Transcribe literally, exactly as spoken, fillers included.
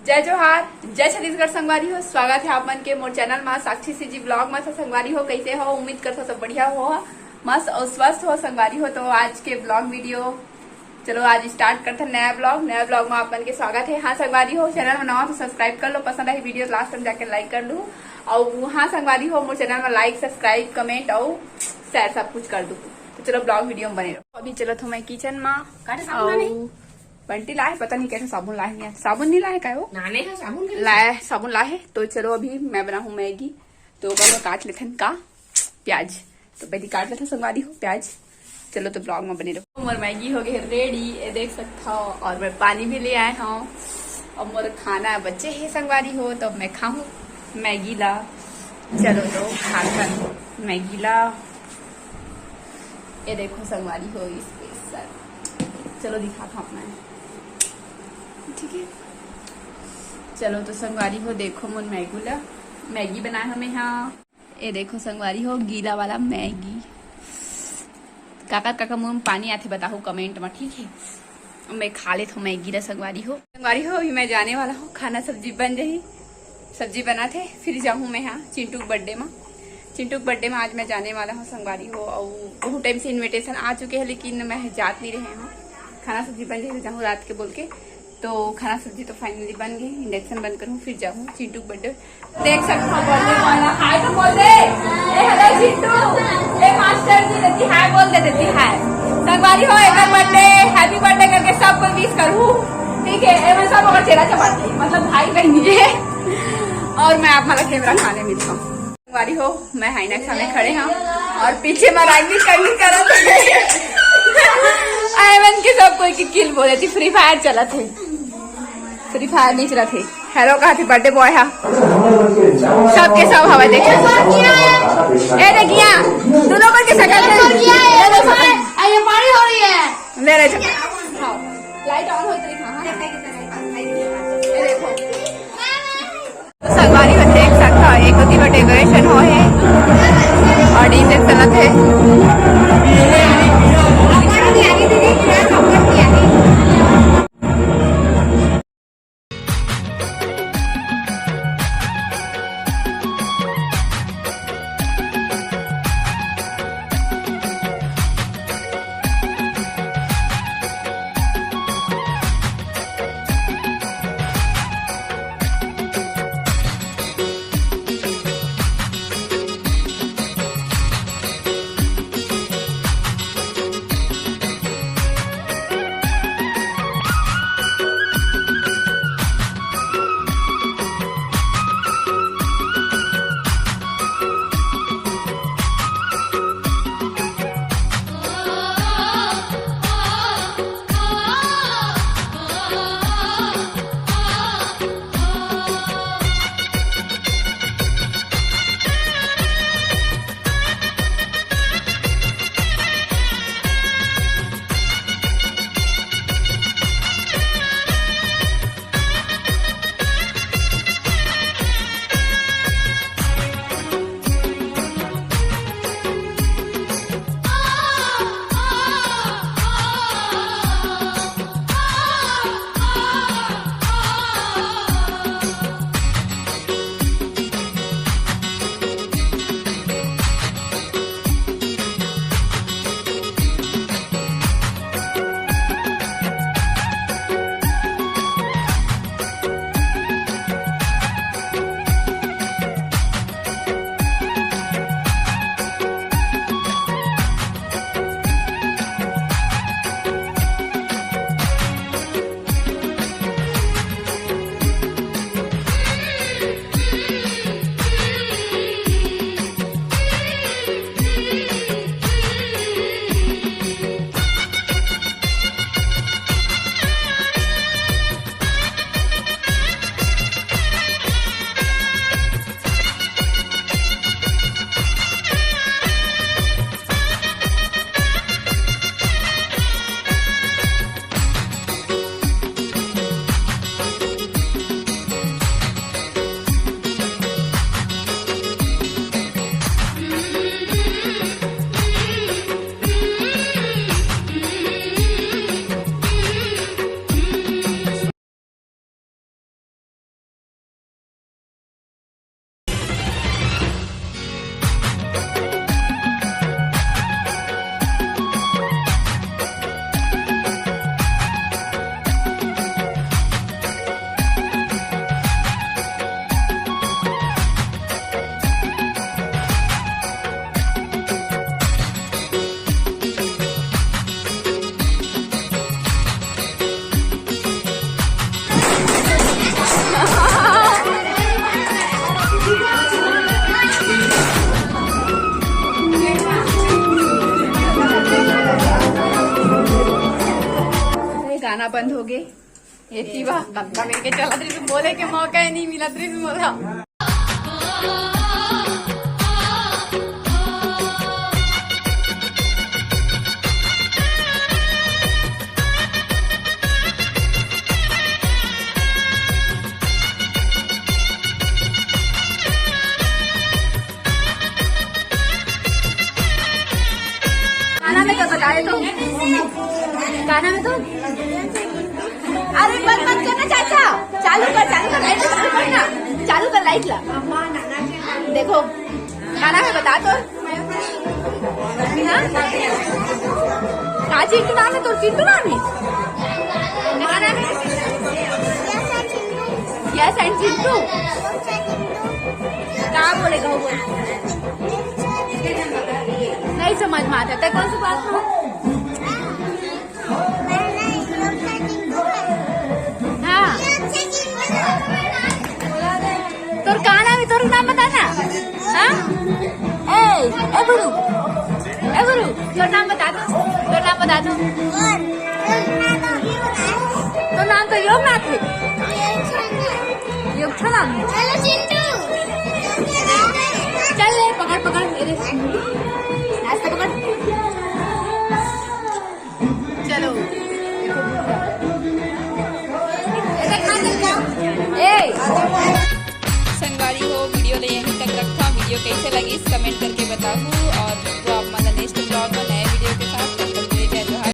जय जोहार, जय छत्तीसगढ़ संगवारी हो। स्वागत है आप मन के मोर चैनल मा, साक्षी सीजी ब्लॉग मा। तो संगवारी हो, कैसे हो? उम्मीद करथों सब बढ़िया हो, मस्त और स्वस्थ हो संगवारी हो। तो आज के ब्लॉग वीडियो, चलो आज स्टार्ट करथन नया ब्लॉग। नया ब्लॉग मा आप मन के स्वागत है। हाँ संगवारी हो, चैनल मा नवा तो सब्सक्राइब कर लो, पसंद आही वीडियो लास्ट टाइम जाके लाइक कर लू। और हाँ संगवारी हो, मोर चैनल मा लाइक, सब्सक्राइब, कमेंट और शेयर सब कुछ कर दू। तो चलो ब्लॉग वीडियो में बने रहो। अभी चलत हूँ मैं किचन मा। काटे साबुन लाने? और बंटी लाए, पता नहीं कैसे साबुन लाए हैं। साबुन नहीं लाए का वो? नाने है साबुन के लाए, साबुन लाए। तो चलो अभी मैं बनाहूँ मैगी। तो ओकर में काट लेथन का प्याज। तो पहले काट लेथन संगवारी हो प्याज। चलो तो ब्लॉग में बने रहो। मोर मैगी हो गए रेडी, ये देख सकता हो। और मैं पानी भी ले आए हूँ। और मोर खाना बचे है संगवारी हो, तो मैं खाऊँ मैगी ला। चलो तो खाथन मैगी ला। ये देखो संगवारी हो स्पेशल। चलो दिखाता हूँ मैं, ठीक है। चलो तो संगवारी हो, देखो मोर मैगी ला, मैगी बनाए हमें यहाँ। ये देखो संगवारी हो, गीला वाला मैगी। काकर काकर मुंह में पानी आथे बताहू कमेंट में, ठीक है। मैं खा लेत हूँ मैगी ला संगवारी हो। संगवारी हो, अभी मैं जाने वाला हूँ, खाना सब्जी बन जाही, सब्जी बनाथे, फिर जाहूँ मैं हाँ चिंटू के बर्थडे में। चिंटू के बर्थडे में आज मैं जाने वाला हूँ संगवारी हो। और बहुत टाइम से इनविटेशन आ चुके हैं, लेकिन मैं जात नहीं रहे हूँ। खाना सब्जी बन जाही तो जाहूँ रात के बोल के। तो खाना सब्जी तो फाइनली बन गई, इंडक्शन बंद करूँ फिर जाऊँ चिंटू के बर्थडे। देख सकते हो बर्थडे वाला, हाय तो बोल दे। ए हेलो चिंटू, ए मास्टर जी देती हाय बोल दे, देती हाय। संगवारी हो, एक बर्थडे, हैप्पी बर्थडे करके सबको विश करूँ, ठीक है। ए मैं सब अगर चेहरा चपाती, मतलब भाई बहन ये। और मैं आप हमारा कैमरा खाने मिलता हूँ। संगवारी हो, मैं हाइनक्स में खड़े हूँ और पीछे में रागनी कंगी करत है। एमन के सब कोई की किल बोले थी, फ्री फायर चलत है, फ्री फायर नहीं चलत है। हेलो कहा थी बर्थडे बॉय हा, सबके सब हवा देख। ए देखिया, दोनों को की शकल दे। ये पानी हो रही है। ले रहे। लाइट ऑन होती है। तो संगवारी हो देख सकता हो, एक ओती में डेकोरेशन हो है और डीजे चलत है। बंद हो गे। ये तीवा कतका बेर के चलत रहिस, बोले के मौका ही नहीं मिलत रहिस मोला। गाना में तो बताए तो, गाना में तो, अरे बंद मत करना चाचा, चालू कर, चालू कर, लाइट चालू कर ना, चालू कर लाइट ला। देखो गाना में बता तो, हाँ? का चिंटू नाम है तोर, चिंटू नाम है? का नाम है? Yes and Chintu. का बोलेगा वो? नहीं समझ में आता। तै कौन सी क्लास में हो? हाँ। तोर का नाम है? तोर नाम बता ना। हाँ? ए, ए बुरू। ए बुरू, तोर नाम बता दो। तोर नाम बता दो। तोर नाम तो योगनाथ है। योगनाथ। चल ले, पकड़, पकड़, मेरे। रास्ता पकड़। चलो। ए। संगवारी हो, वीडियो ले यहीं तक रखा। वीडियो कैसे लगी, कमेंट करके बताओ।